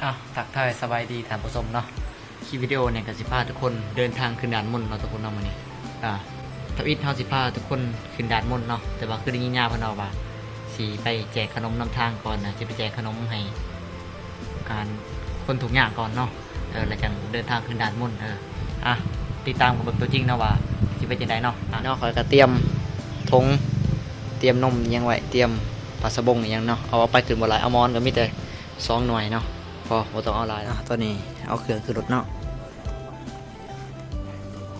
ອ່ະ ທັກທາຍສະບາຍດີທ່ານຜູ້ຊົມເນາະ. ຄລິບວິດີໂອນີ້ກໍຊິພາທຸກຄົນເດີນທາງຂຶ້ນດາດມົນເນາະທຸກຄົນເນາະ. ມື້ນີ້ ອ່າ ທຳອິດເຮົາຊິພາທຸກຄົນຂຶ້ນດາດມົນເນາະ, ແຕ່ວ່າຄືໄດ້ຍິນຍາເພິ່ນເວົ້າວ່າຊິໄປແຈກຂະໜົມນຳທາງກ່ອນນະ, ຊິໄປແຈກຂະໜົມໃຫ້ ອັນ ຄົນທຸກຍາກກ່ອນເນາະ. ເອີ ແລ້ວຈັ່ງເດີນທາງຂຶ້ນດາດມົນ. ເອີ ອ່ະ ຕິດຕາມກັນເບິ່ງຕົວຈິງເນາະວ່າຊິເປັນຈັ່ງໃດເນາະ. ອ່ະ ເນາະ ຂ້ອຍກໍຕຽມຖົງ ຕຽມນົມອີ່ຫຍັງໄວ້, ຕຽມຜ້າສະບົງອີ່ຫຍັງເນາະ. ເອົາ ເອົາໄປຂຶ້ນບໍ່ຫຼາຍ, ເອົາໝອນກໍມີແຕ່ສອງໜ່ວຍເນາະ, ພໍ ບໍ່ຕ້ອງເອົາຫຼາຍເນາະ. ຕອນນີ້ເອົາເຄື່ອງຂຶ້ນລົດເນາະ.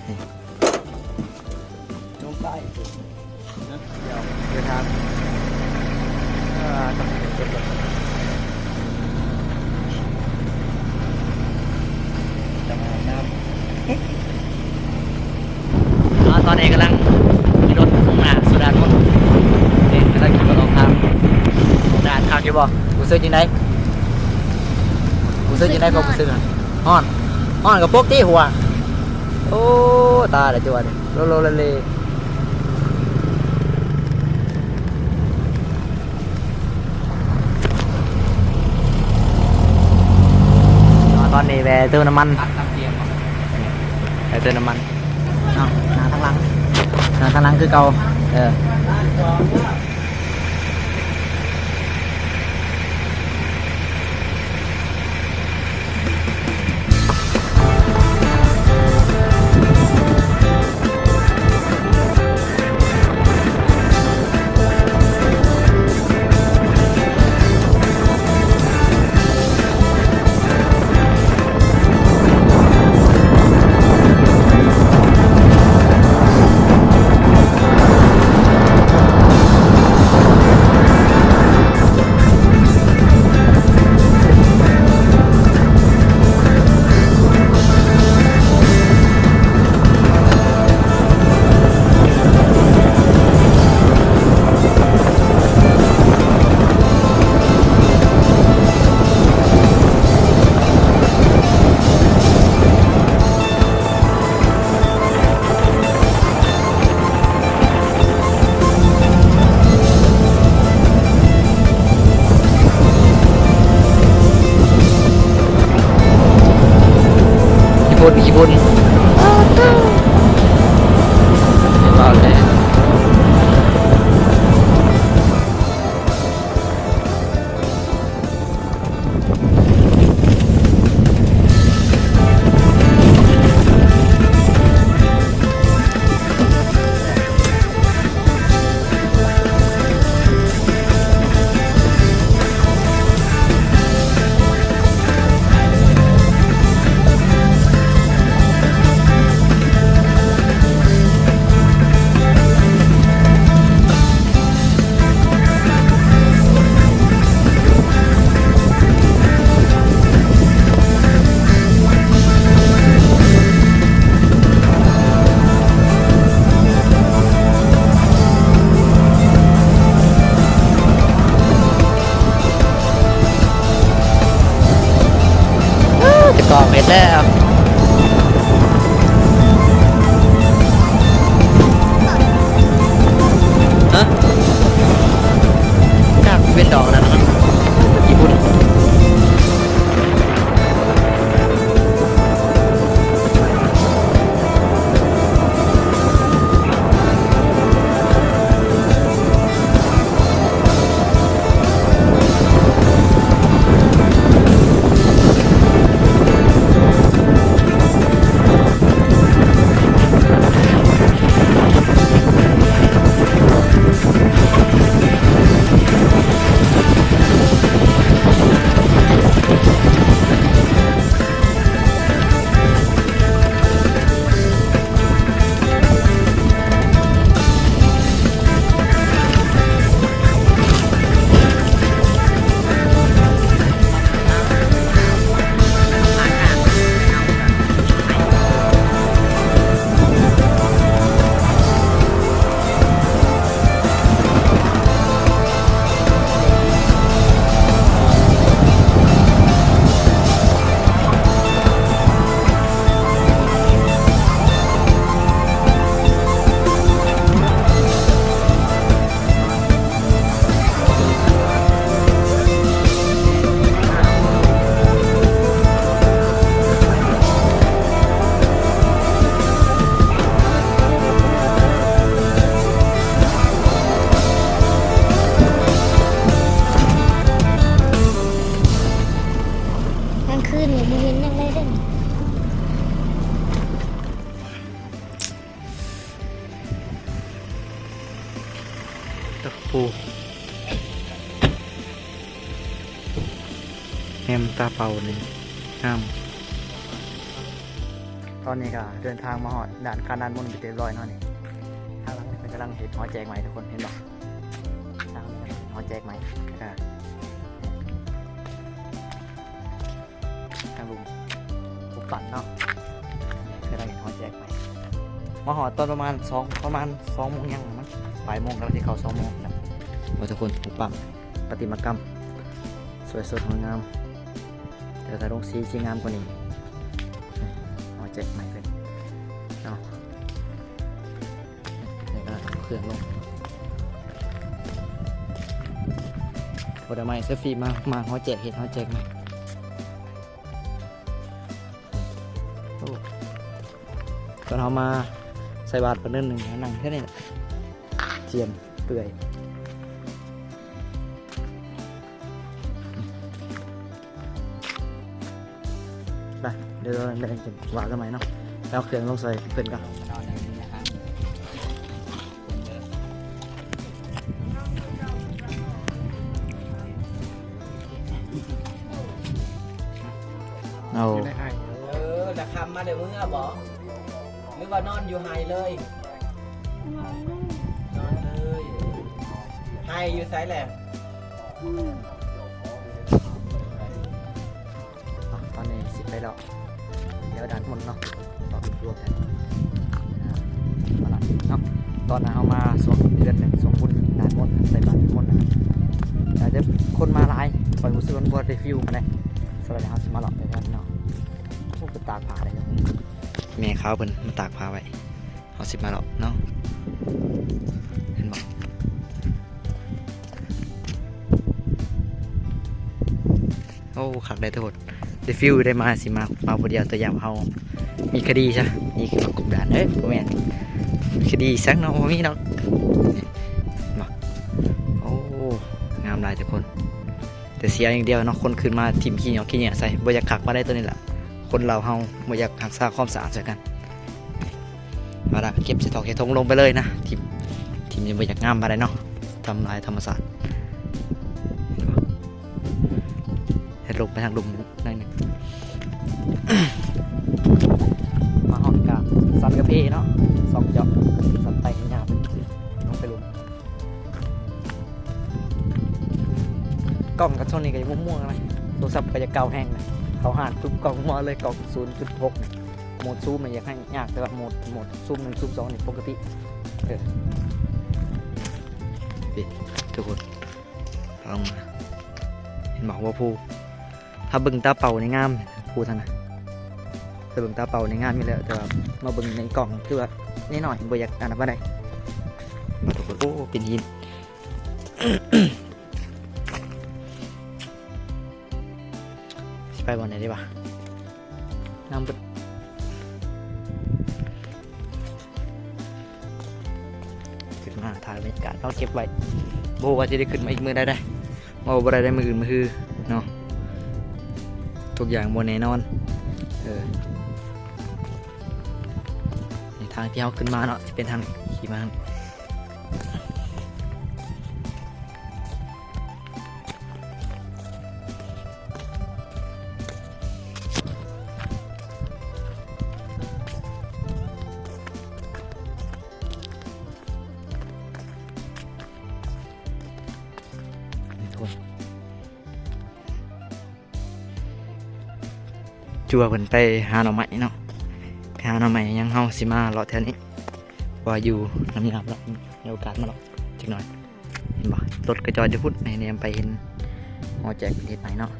ນີ້ ລົງໃຕ້ ເດີນທາງ ອ່າ ຕ້ອງເກັບລົດ ຈະມາອາບນ້ຳ. ອ່າ ຕອນນີ້ກຳລັງຂີ່ລົດມຸ່ງໜ້າສູ່ດາດມົນ. ນີ້ກຳລັງຂີ່ລົດອອກທາງ ອອກດ່ານ. ຄັກຢູ່ບໍ່? ຮູ້ສຶກຈັ່ງໃດ? ຮູ້ສຶກຈັ່ງໃດ? ຄວາມຮູ້ສຶກ ຮ້ອນ ຮ້ອນກະປົກຕິຫົວ. ໂອ້ ຕາຍແລ້ວ ຈັງຫວະນີ້ ໂລໂລເລເລ. ຕອນນີ້ແວ່ເຕີມນ້ຳມັນ ແວ່ເຕີມນ້ຳມັນເນາະ. ນັ່ງທາງຫຼັງ ນັ່ງທາງຫຼັງຄືເກົ່າ. ເອີ. ຈະກອງເຮັດແລ້ວ ຮະ ຈັກເປັນດອກນັ້ນ ມັນຂີ້ຝຸ່ນ. ເ ຄືນນີ້ບໍ່ເຫັນຫຍັງເລີຍເດ້. ຕະປູ ແຮມຕາເປົ່ານີ້ງາມ. ຕອນນີ້ກໍເດີນທາງມາຮອດດ່ານຄ້ານດ່ານມົນເປັນທີ່ຮຽບຮ້ອຍເນາະນີ້. ທາງຫຼັງເພິ່ນກຳລັງເຮັດຫໍແຈກໃໝ່ ທຸກຄົນເຫັນບໍ່? ທາງຫຼັງເພິ່ນເຮັດຫໍແຈກໃໝ່ ເອີ ທາງລຸງຜູ້ປັ່ນເນາະ ກຳລັງເຮັດຫໍແຈກໃໝ່. ມາຮອດຕອນປະມານສອງ ປະມານສອງໂມງຫຍັງມັນ ບ່າຍໂມງ ກຳລັງຊິເຂົ້າສອງໂມງແລ້ວ. ໂອ້ ທຸກຄົນ ຮູບປັ້ນປະຕິມາກຳ ສວຍສົດງົດງາມ. ແຕ່ຖ້າລົງສີ ສີງາມກວ່ານີ້ ເອົາແຈກໃໝ່ເພິ່ນເນາະ. ແລ້ວກໍເຄື່ອງລົງ ບໍ່ໄດ້ໃໝ່ ເຊລຟີມາ ມາຫໍແຈກ ເຮັດຫໍແຈກໃໝ່. ໂອ້ ຕອນເຮົາມາໃສ່ບາດປະເນີນໜຶ່ງ ນັ່ງແຄ່ນີ້ແຫຼະ ຈຽມເປື່ອຍ. ໄປ ດຽວເຮົາໄດ້ວາດກັນໃໝ່ເນາະ ແລ້ວເຄື່ອງລົງໃສ່ເພິ່ນກ່ອນ. ເອົາ ເອີ ລະຄຳມາແຕ່ເມືອບໍ ຫຼືວ່ານອນຢູ່ໄຮ່ເລີຍ? ນອນເລີຍ ນອນເລີຍ. ໄຮ່ຢູ່ໃສແຫຼະ? ອືມ ຕອນນີ້ຊິໄປເລາະແຖວດ່ານມົນເນາະ ເລາະລວມກັນ ອ່າ ຕະຫຼາດເນາະ. ຕອນນັ້ນເຮົາມາຊ່ວງເດືອນໜຶ່ງ ຊ່ວງບຸນດ່ານມົນ ໃສ່ບາດມົນນະ ອາດຈະຄົນມາຫຼາຍ ຂ້ອຍຮູ້ສຶກວ່າມັນບໍ່ໄດ້ຟີວປານໃດ. ສະນັ້ນເຮົາຊິມາເລາະແຖວນີ້ເນາະ. ໂອ້ ເພິ່ນຕາກຜ້າໄດ້ເນາະ ແມ່ຂາວເພິ່ນມາຕາກຜ້າໄວ້. ເຮົາຊິມາເລາະເນາະ ເຫັນບໍ່? ໂອ້ ຄັກໄດ໋ທຸກຄົນ ໄດ້ຟີວໄດ້ມາ ຊິມາ ມາຜູ້ດຽວ ຕົວຢ່າງເຮົາມີຄະດີຊະ ນີ້ຄືມາກົບດ່ານ ເອີ ບໍ່ແມ່ນ ຄະດີສັງເນາະ ບໍ່ມີດອກ ເຫັນບໍ່? ໂອ້ ງາມຫຼາຍທຸກຄົນ ແຕ່ເສຍຢ່າງດຽວເນາະ ຄົນຂຶ້ນມາຖິ້ມຂີ້ຫຍໍ້ຂີ້ເຫຍື້ອໃສ່ ບໍ່ຢາກຄັກປານໃດ ຕົວນີ້ລະ ຄົນລາວເຮົາບໍ່ຢາກຮັກສາຄວາມສະອາດໃສ່ກັນ. ມາລະ ເກັບໃສ່ຖອກໃສ່ຖົງລົງໄປເລີຍນະ ຖິ້ມ ຖິ້ມນີ້ບໍ່ຢາກງາມປານໃດເນາະ ທຳລາຍທຳມະຊາດ ເຫັນບໍ່? ເຮັດລົງໄປທາງລຸ່ມໜ້ອຍໜຶ່ງ ມາຮອດກະສັນກະເພເນາະ ສອງຈອກ ສັນໄຕໃຫ້ຍາວໄປ ລົງໄປລຸ່ມ. ກ້ອງກໍຊ່ວງນີ້ກໍຍັງມ່ວງໆນະ ໂທລະສັບກໍຢາກເກົ່າແຮງນະ ເຂົ້າຮ້ານຈຸບກ້ອງມົວເລີຍ ກ້ອງສູນຈຸດຫົກ ໂໝດຊູມນີ້ຢາກໃຫ້ຍາກ ແຕ່ວ່າໂໝດ ໂໝດຊູມໜຶ່ງ ຊູມສອງນີ້ປົກກະຕິ. ເອີ ນີ້ທຸກຄົນ ເອົາມາ ເຫັນບໍ່ວ່າພູ ຖ້າເບິ່ງຕາເປົ່ານີ້ງາມ ພູທາງນັ້ນ ຖ້າເບິ່ງຕາເປົ່ານີ້ງາມຢູ່ແລ້ວ ແຕ່ວ່າມາເບິ່ງໃນກ້ອງຄືວ່ານ້ອຍໆ ບໍ່ຢາກອັນນັ້ນປານໃດ ມາທຸກຄົນ. ໂອ້ ເປັນຫີນ ຊິໄປບ່ອນໃດດີວະ? ງາມເບິດ. ຂຶ້ນມາຖ່າຍບັນຍາກາດເນາະ ເກັບໄວ້ ບໍ່ຮູ້ວ່າຊິໄດ້ຂຶ້ນມາອີກມື້ໃດໃດ ເວົ້າບໍ່ໄດ້ເດ້ ມື້ອື່ນມື້ຮືເນາະ ທຸກຢ່າງບໍ່ແນ່ນອນ. ເອີ ນີ້ທາງທີ່ເຮົາຂຶ້ນມາເນາະ ຊິເປັນທາງຂີ່ມາ ຈົວເພິ່ນໄປຫາໜໍ່ໄມ້ເນາະ ໄປຫາໜໍ່ໄມ້ຫຍັງ ເຮົາຊິມາເລາະແຖວນີ້ ວ່າຢູ່ນຳຍາມເນາະ ມີໂອກາດມາເລາະຈັກໜ່ອຍ. ເຫັນບໍ່ ລົດກະຈອດຢູ່ພຸ້ນ ໃນແນມໄປເຫັນຫໍແຈກເພິ່ນເຮັດໃໝ່ເນາະ. ດ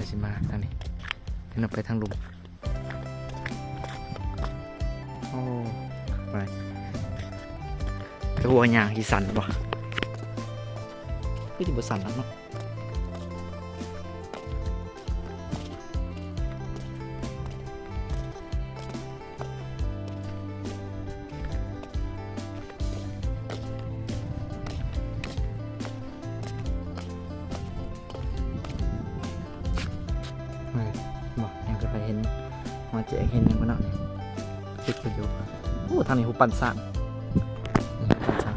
ຽວຊິມາທາງນີ້ ເຫັນອອກໄປທາງລຸ່ມ. ໂອ້ ໄປ ຄືວ່າຍ່າງຊິສັ່ນບໍ່? ຄືຊິບໍ່ສັ່ນດອກເນາະ. ນີ້ທຸກຄົນ ເຫັນຫຍັງບໍ່ເນາະນີ້? ຕິດໄປຢູ່. ໂອ້ ທາງນີ້ຮູບປັ້ນຊ້າງ ນີ້ຮູບປັ້ນຊ້າງ.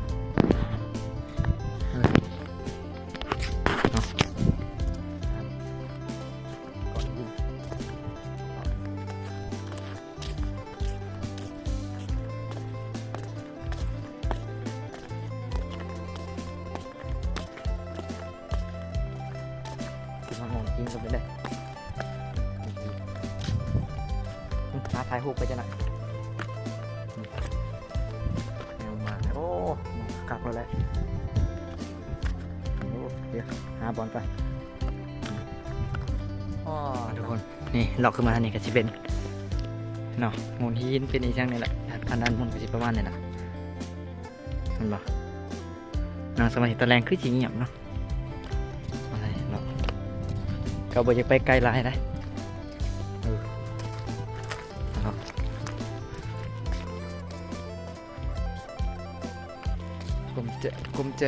ເອີ ເນາະ ກ່ອນຍິງ. ຂຶ້ນມາມອງກິນກັນເລີຍ. ຫາຖ່າຍຮູບໄປຈັ່ງນັ້ນ. ແນວມາ ໂອ້ ຄັກແລ້ວແຫຼະ. ໂອ້ ດຽວຫາບ່ອນໄປ. ອໍ ທຸກຄົນ ນີ້ເລາະຂຶ້ນມາທາງນີ້ກໍຊິເປັນເນາະ ໂງນຫີນ ເປັນອີ່ຫຍັງນີ້ແຫຼະ. ທາງດ້ານບົນກໍຊິປະມານນີ້ລະ ເຫັນບໍ່? ນັ່ງສະມາທິຕອນແລງຄືຊິງຽບເນາະ. ເຮົາກໍບໍ່ຢາກໄປໄກຫຼາຍໃດ. ເອີ ເນາະ ກົມແຈ ກົມແຈ.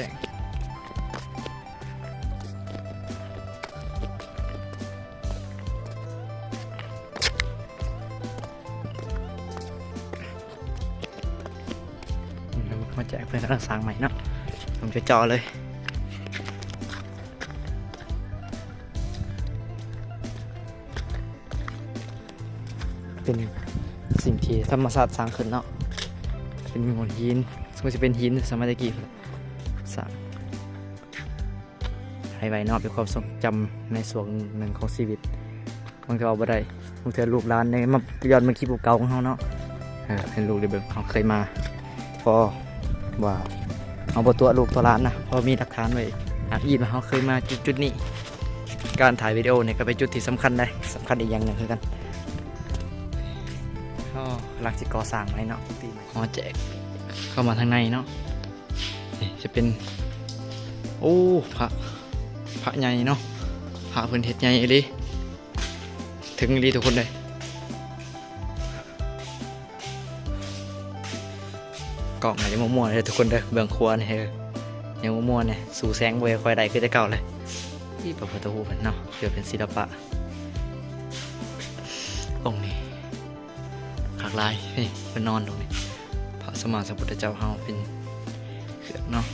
ມາແຈກເພິ່ນກຳລັງສ້າງໃໝ່ເນາະ ເບິ່ງເຈາະໆເລີຍ. ເປັນສິ່ງທີ່ທຳມະຊາດສ້າງຂຶ້ນເນາະ ເປັນໂງນຫີນ ສົງໄສຊິເປັນຫີນສະໄໝແຕ່ກີ້ສ້າງ ໃຫ້ໄວ້ເນາະ ເປັນຄວາມຊົງຈຳໃນຊ່ວງໜຶ່ງຂອງຊີວິດ. ບາງເທື່ອເວົ້າບໍ່ໄດ້ ບາງເທື່ອລູກຫຼານນີ້ມາຍ້ອນເບິ່ງຄລິບເກົ່າໆຂອງເຮົາເນາະ. ເອີ ໃຫ້ລູກໄດ້ເບິ່ງ ເຮົາເຄີຍມາ ເພາະວ່າເຮົາບໍ່ຕົວະລູກຕົວະຫຼານນະ ເພາະມີຫຼັກຖານໄວ້ອ້າງອີງວ່າເຮົາເຄີຍມາຈຸດໆນີ້. ການຖ່າຍວິດີໂອນີ້ກໍເປັນຈຸດທີ່ສຳຄັນໃດ໋ ສຳຄັນອີກຢ່າງໜຶ່ງຄືກັນ. ອໍ ກຳລັງຊິກໍ່ສ້າງໃໝ່ເນາະ ປີໃໝ່. ຫໍແຈກເຂົ້າມາທາງໃນເນາະ. ນີ້ຈະເປັນ ໂອ້ ພະ ພະໃຫຍ່ເນາະ ພະເພິ່ນເຮັດໃຫຍ່ອີ່ຫຼີ ເຖິງອີ່ຫຼີທຸກຄົນເອີຍ. ກ້ອງອາດຈະມົວໆເດີທຸກຄົນເດີ ເບື້ອງຂວານີ້ ເອີ ຍັງມົວໆແດ່ ສູ້ແສງບໍ່ຄ່ອຍໄດ້ຄືແຕ່ເກົ່າເລີຍ. ອີ ພະພຸດທະຮູບເນາະ ຖືວ່າເປັນສິລະປະອົງນີ້ ຄັກຫຼາຍ. ນີ້ເພິ່ນນອນຕົງນີ້ ພະສຳມາສຳພຸດທະເຈົ້າເຮົາເປັນເຄືອງເນາະ.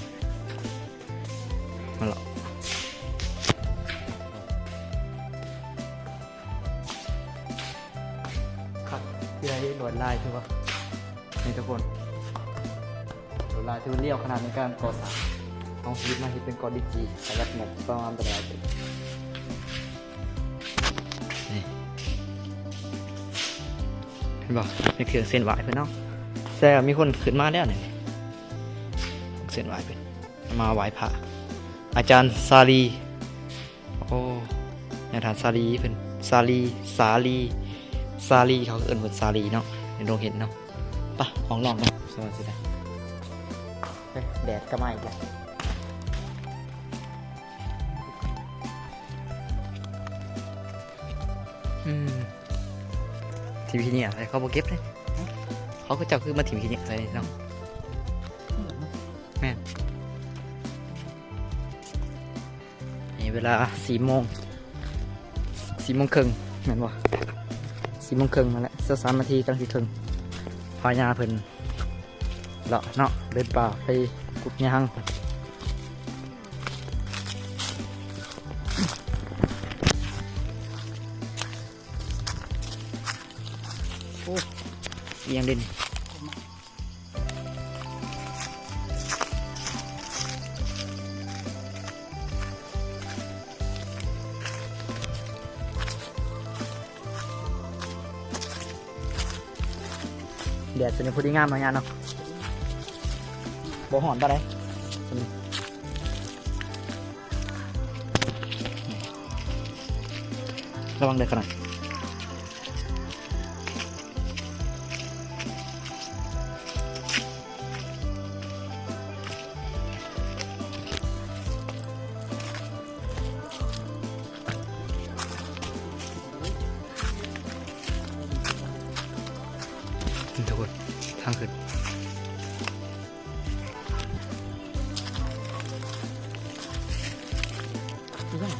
ມາເລາະ ຄັກ ທີ່ໄດ້ລວດລາຍ ຖືວ່າ ນີ້ທຸກຄົນ ລວດລາຍຖືວ່າລຽວຂະໜາດໃນການກໍ່ສ້າງ. ເຮົາເຮັດມາເຮັດເປັນກ້ອນດິນຈີ ປະຢັດງົບປະມານປານໃດ. ນີ້ ເຫັນບໍ່? ເປັນເຄື່ອງເສັ້ນໄຫວ້ເພິ່ນເນາະ. ແຕ່ມີຄົນຂຶ້ນມາແລ້ວນີ້ ເສັ້ນໄຫວ້ເພິ່ນ ມາໄຫວ້ພະ ອາຈານສາລີ. ໂອ້ ຍາທ່ານສາລີເພິ່ນ ສາລີ ສາລີ ສາລີ ເຂົາເອີ້ນເພິ່ນສາລີເນາະ ໃນໂລກເຫັນເນາະ. ປະ ອອກນອກເນາະ ສະບາຍຊິໄດ້. ເອີ ແດດກໍມາອີກແລ້ວ. ອືມ ຖິ້ມຂີ້ເຫຍື້ອໃສ່ ເຂົາບໍ່ເກັບເດ້. ເຂົາ ເຂົາເຈົ້າຄືມາຖິ້ມຂີ້ເຫຍື້ອໃສ່ເນາະ. ແມ່ນ. ນີ້ເວລາສີ່ໂມງ ສີ່ໂມງເຄິ່ງ ແມ່ນບໍ່? ສີ່ໂມງເຄິ່ງນັ້ນແຫຼະ ຊາວສາມນາທີກຳລັງຊິເຄິ່ງ. ພາຍາເພິ່ນເລາະເນາະ ເດີນປ່າໄປກຸດຍາງ. ໂອ້ ອີ່ຫຍັງເດັ່ນ? ແດດຊ່ວງນີ້ພໍດີງາມເນາະ ຍາເນາະ ບໍ່ຮ້ອນປານໃດ. ລະວັງເດີຂະໜາດ. ທຸກຄົນ ທາງຂຶ້ນ. ອີຫຍັງ?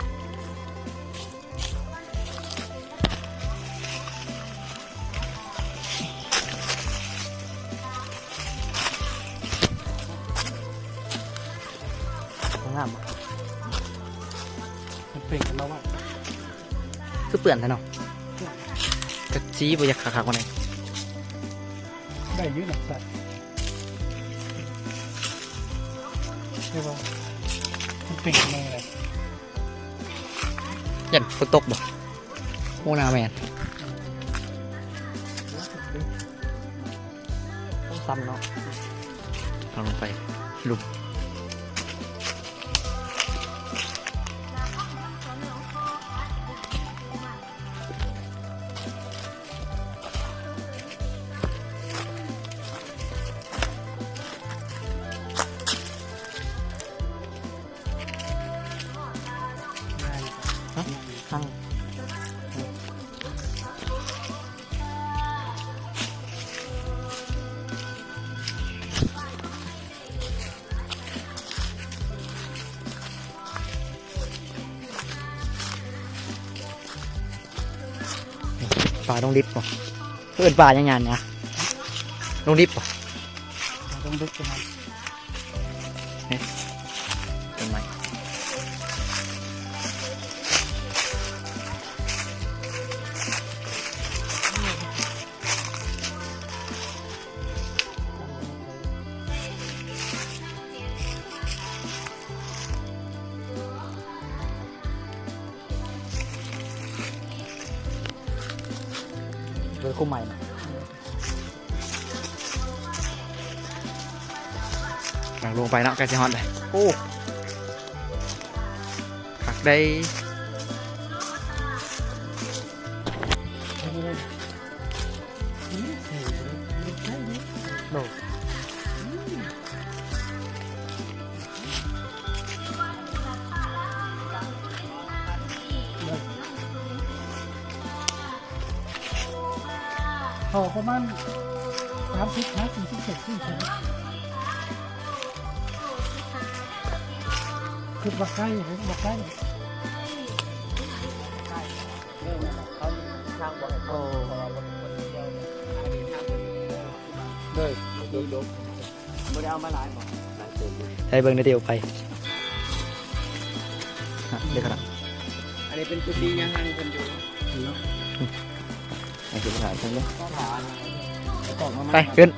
ເປັນກັນມາໄວ້ ຄືເປື້ອນແທ້ເນາະ. ຈັກສີບໍ່ຢາກຄັກໆ ປານໃດ. ໄດ້ຢູ່ນະ ໃສ່ ແຕ່ວ່າມັນເປັນກັນມາໄວ້ ຢ້ານຝົນຕົກບໍ່? ໂອ້ ໜ້າແມ່ນ ຕ້ອງຊ້ຳເນາະ ເອົາລົງໄປລຸມ. ປາດົງດິບບໍ່? ເອີ້ນປາຫຍັງຫຍັງນະ? ດົງດິບບໍ່? ປາດົງດິບ ເອີ ຕົ້ນໄມ້ ເປັນຄູ່ໃໝ່ນະ. ກຳລັງລົງໄປເນາະ ໃກ້ຊິຮອດແລ້ວ. ໂອ້ ຄັກໄດ໋. ໂດ. ເຂົາປະມານສາມສິບຫາສີ່ສິບເຊັນຕີ ຄືວ່າໃກ້ ຄືວ່າໃກ້. ໂດຍ ບໍ່ໄດ້ເອົາມາຫຼາຍບໍ່? ຫຼາຍເຕີບຢູ່. ໃຫ້ເບິ່ງໄດ້ຕິ ອອກໄປ ອະ ເດ້ຂະໜາດ ອັນນີ້ເປັນຈຸດທີ່ຍັງຮັ່ງເພິ່ນຢູ່ເນາະ. ອືມ ໃຫ້ຂຶ້ນໄປຖ່າຍເພິ່ນເດີ ໄປຂຶ້ນ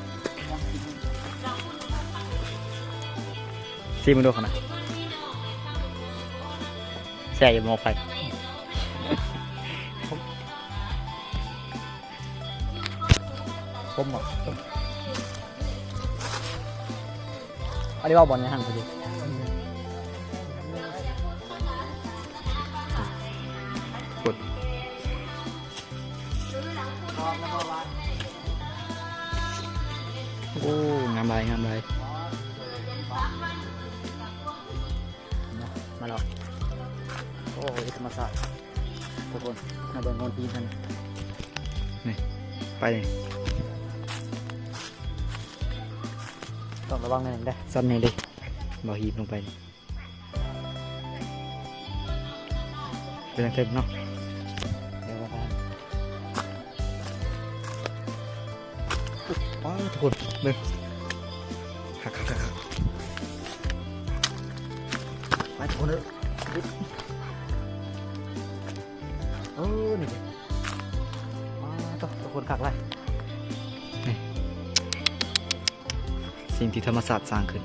ຊີມເບິ່ງດູຂະໜາດ ແຊບຢູ່ໝໍ້ໄຟ. ຄົມບໍ່? ອັນນີ້ວ່າບ່ອນຍັງຫັ້ນພໍດີ ກົດ. ໂອ້ ງາມຫຼາຍ ງາມຫຼາຍ. ມາແລ້ວ ໂອ້ຍ ທຳມະຊາດທຸກຄົນ ມາເບິ່ງໂຮນຕີນກັນ ນີ້ ໄປນີ້ ຕ້ອງລະວັງໜ້ອຍໜຶ່ງເດ້ ຊັນນີ້ເດ້ ບໍ່ຮີບລົງໄປນີ້ ໄປທາງເທິງເນາະ ດຽວວ່າກັນ. ປ້າ ທຸກຄົນເບິ່ງ ຄັກໆໆໆ ໄປທຸກຄົນເອີຍ. ເອີ ນີ້ ປ້າ ທຸກຄົນ ຄັກຫຼາຍ ນີ້ ສິ່ງທີ່ທຳມະຊາດສ້າງຂຶ້ນ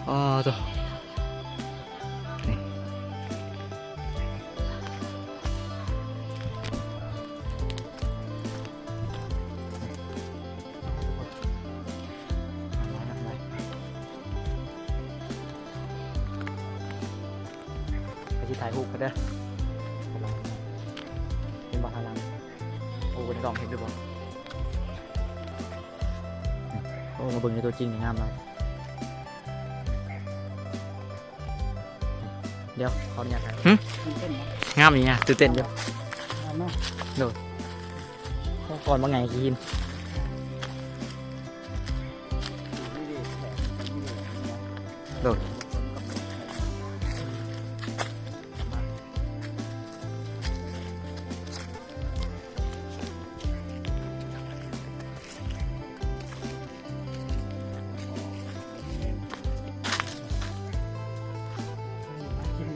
ອ້າ ໂທ້ ນີ້. ໄປຊິຖ່າຍຮູບກັນເດີ ເຫັນບໍ່ທາງຫຼັງ ໂອ້ ເພິ່ນກະເຫັນຢູ່ບໍ່? ໂອ້ ມາເບິ່ງໃນຕົວຈິງນີ້ງາມຫຼາຍ. ດຽວ ຂໍອະນຸຍາດຖ່າຍ ຫຶ? ງາມອີ່ຫຍັງ ຕື່ນເຕັ້ນຢູ່ ໂດຍ ຂອງກ່ອນວ່າໄງ ຂີ້ຫີນ ໂດຍ. ມາກິນ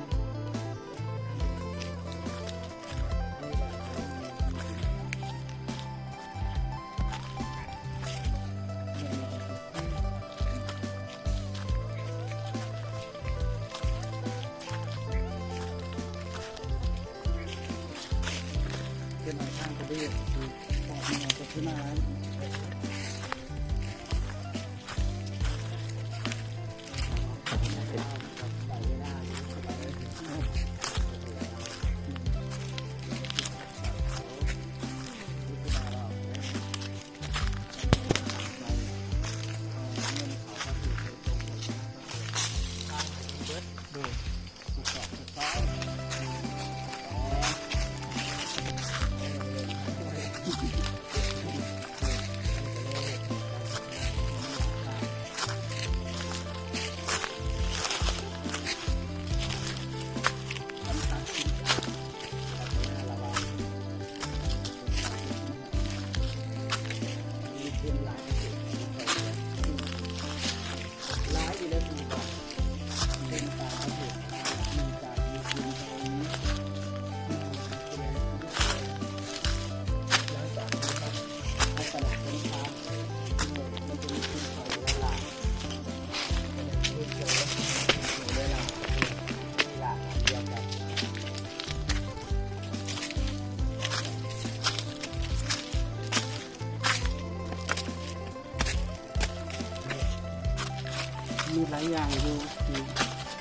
ມີຫຼາຍຢ່າງຢູ່ທີ່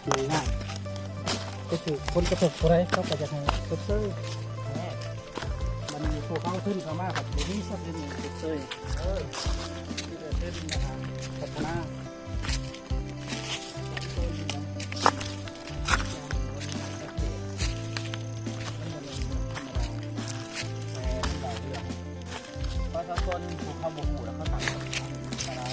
ທີ່ງານ ກໍຄືຜົນກະທົບເທົ່າໃດ ເຂົາກໍຢາກໃຫ້ຊົດເຊີຍ. ບັດນີ້ຜູ້ເຂົາທຶນເຂົ້າມາກໍບໍ່ມີສັກເງິນຊົດເຊີຍ ເອີ ມີແຕ່ທຶນ ພັດທະນາ. ປະຊາຊົນຜູ້ເຂົາບໍ່ຮູ້ແລ້ວເຂົາຕັ້ງ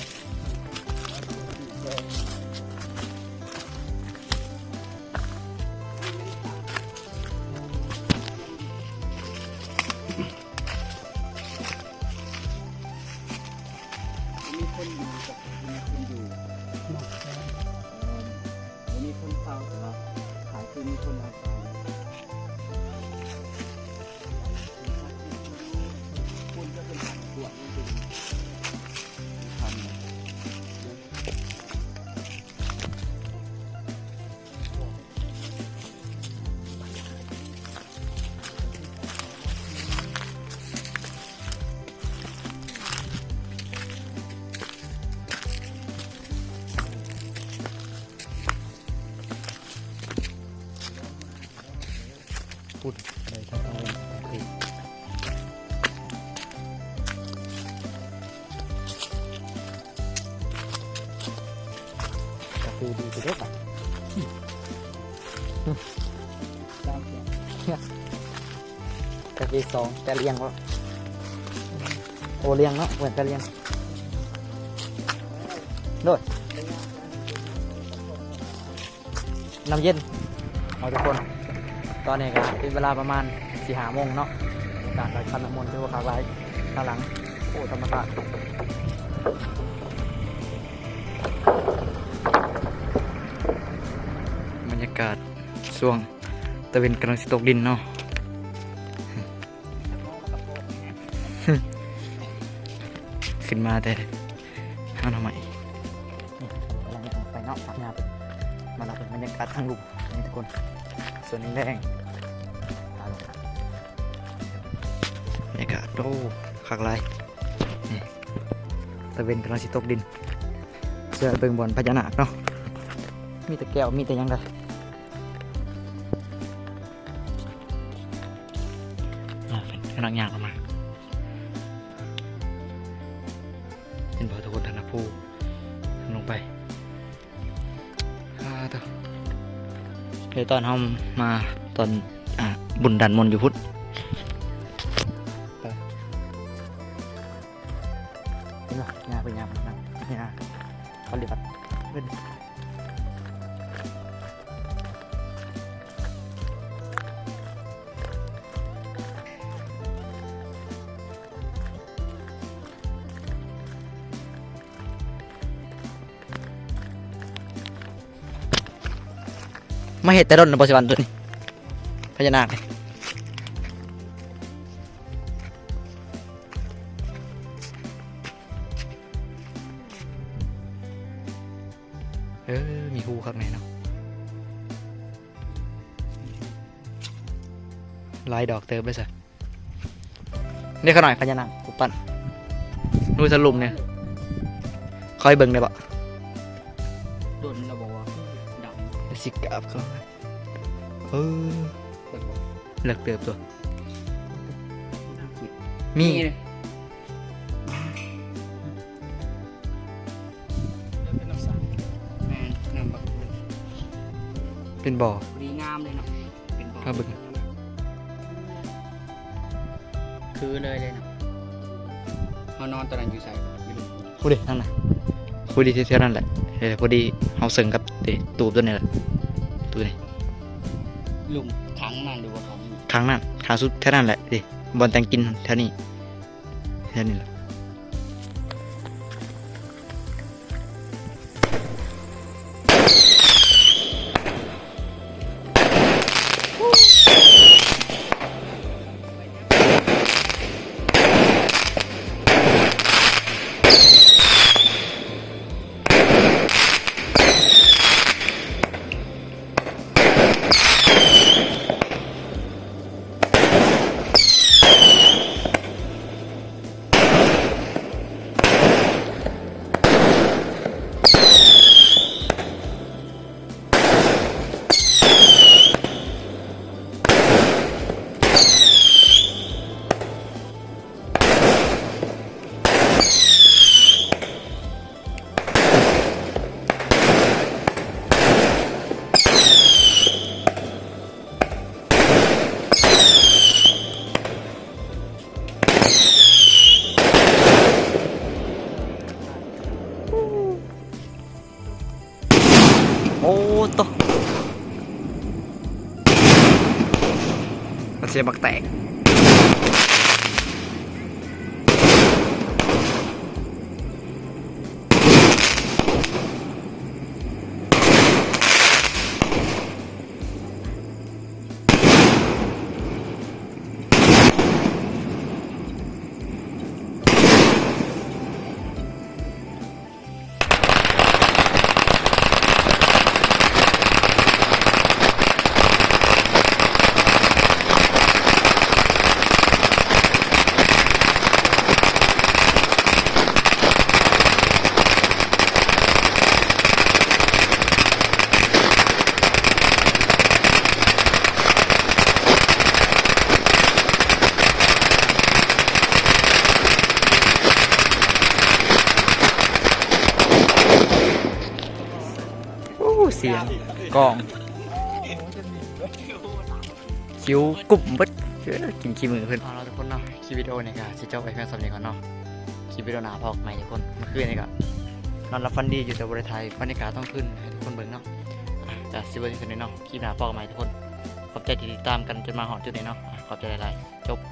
ມີຄົນຢູ່ກັບ ມີຄົນຢູ່ ບໍ່ມີຄົນເຝົ້າ ແຕ່ວ່າຂາຍຄືມີຄົນອາໄສ. ພຸ້ນ ໄດ້ທັງກາງເວັນກາງຄືນ. ກາເຟດີເດີບັດ ກາເຟສອງ ແຕ່ລຽງບໍ່? ໂອ ລຽງເນາະ ເໝືອນແຕ່ລຽງ ໂດຍ. ນ້ຳເຢັນເນາະທຸກຄົນ. ຕອນນີ້ກໍເປັນເວລາປະມານສີ່ຫ້າໂມງເນາະ. ອາກາດໄດ້ຄັນນ້ຳມົນ ຖືວ່າຄັກຫຼາຍ. ທາງຫຼັງ ໂອ້ ທຳມະຊາດ ບັນຍາກາດຊ່ວງຕາເວັນກຳລັງຊິຕົກດິນເນາະ. ຂຶ້ນມາແຕ່ຫາໜໍ່ໄມ້ ນີ້ກຳລັງໄປເນາະ ພັກຍາມ ມາເບິ່ງບັນຍາກາດທາງລຸ່ມນີ້ທຸກຄົນ. ສ່ວນແດງໆ ບັນຍາກາດ ໂອ້ ຄັກຫຼາຍ. ນີ້ ຕາເວັນກຳລັງຊິຕົກດິນ ເພື່ອເບິ່ງບ່ອນພະຍານາກເນາະ. ມີແຕ່ແກ້ວ ມີແຕ່ຫຍັງໃດ. ອ່າ ກຳລັງຍ່າງເຂົ້າມາ ເຫັນບໍ່ທຸກຄົນ? ທາງນະພູ ທາງລົງໄປ ອ່າ ໂທ້ ແຕ່ຕອນເຮົາມາຕອນ ອ່າ ບຸນດັນມົນຢູ່ພຸ້ນ ເຫັນບໍ່? ຍ່າງໄປຍ່າງມາ ຍ່າງ ເຂົາເລີຍວ່າ ເພິ່ນ ມາເຮັດແຕ່ດົນແລ້ວບໍ່ ຊິວັນໂຕນີ້ ພະຍານາກນີ້? ເອີ ມີຮູຄັກແນ່ເນາະ ຫຼາຍດອກເຕີບເລີຍຊະ. ເດ້ ຂ້ານ້ອຍພະຍານາງຮູບປັ້ນ ຮູ້ທະລຸມນີ້ ຄ່ອຍເບິ່ງໄດ້ບໍ່? ດົນແລ້ວບໍ່ວ່າດຳ ຊິກາບເຂົ້າ ເອີ ເລິກບໍ່? ເລິກເຕີບຕົວະ ມີ ມີ ເປັນນ້ຳໃສ ແມ່ນ ນ້ຳບັກ ເປັນບໍ່? ດີງາມເລີຍເນາະ ເປັນບໍ່? ເຮົາເບິ່ງ ຄືເລີຍເລີຍເນາະ ເຮົານອນຕອນນັ້ນຢູ່ໃສ? ຢູ່ລຸ່ມ ພຸ້ນເດ້ ນັ້ນນະ ພໍດີແຖວໆນັ້ນແຫຼະ ເອີ ພໍດີເຮົາເຊິ່ງກັບ ເດ້ ຕູບຕົວນີ້ແຫຼະ ຕູບນີ້ ລຸ່ມ ຂັງນັ້ນ ຫຼືວ່າຂັງນີ້? ຂັງນັ້ນ ຂັງສຸດແຖວນັ້ນແຫຼະ ເດ້ ບ່ອນແຕ່ງກິນແຖວນີ້ ແຖວນີ້ແຫຼະ. ໂອ້ໂຕ ມັນສຽງບັກແຕກ. ໂອ້ ສຽງກ້ອງ ຄິວກຸ້ມເບິດ ເອີ ກິນຂີ້ມືເພິ່ນ. ເອົາລະທຸກຄົນເນາະ ຄລິບວິດີໂອນີ້ກະຊິຈົບໄວ້ພຽງສ່ຳນີ້ກ່ອນເນາະ ຄລິບວິດີໂອໜ້າພໍ້ກັນໃໝ່ທຸກຄົນ. ມື້ຄືນນີ້ກະນອນຫຼັບຝັນດີຢູ່ ແຕ່ບໍ່ໄດ້ຖ່າຍບັນຍາກາດຕອນຄືນໃຫ້ທຸກຄົນເບິ່ງເນາະ. ກະຊິເບິ່ງຄືນນີ້ເນາະ ຄລິບໜ້າພໍ້ກັນໃໝ່ທຸກຄົນ. ຂອບໃຈທີ່ຕິດຕາມກັນຈົນມາຮອດຈຸດນີ້ເນາະ ຂອບໃຈຫຼາຍໆ ຈົບ.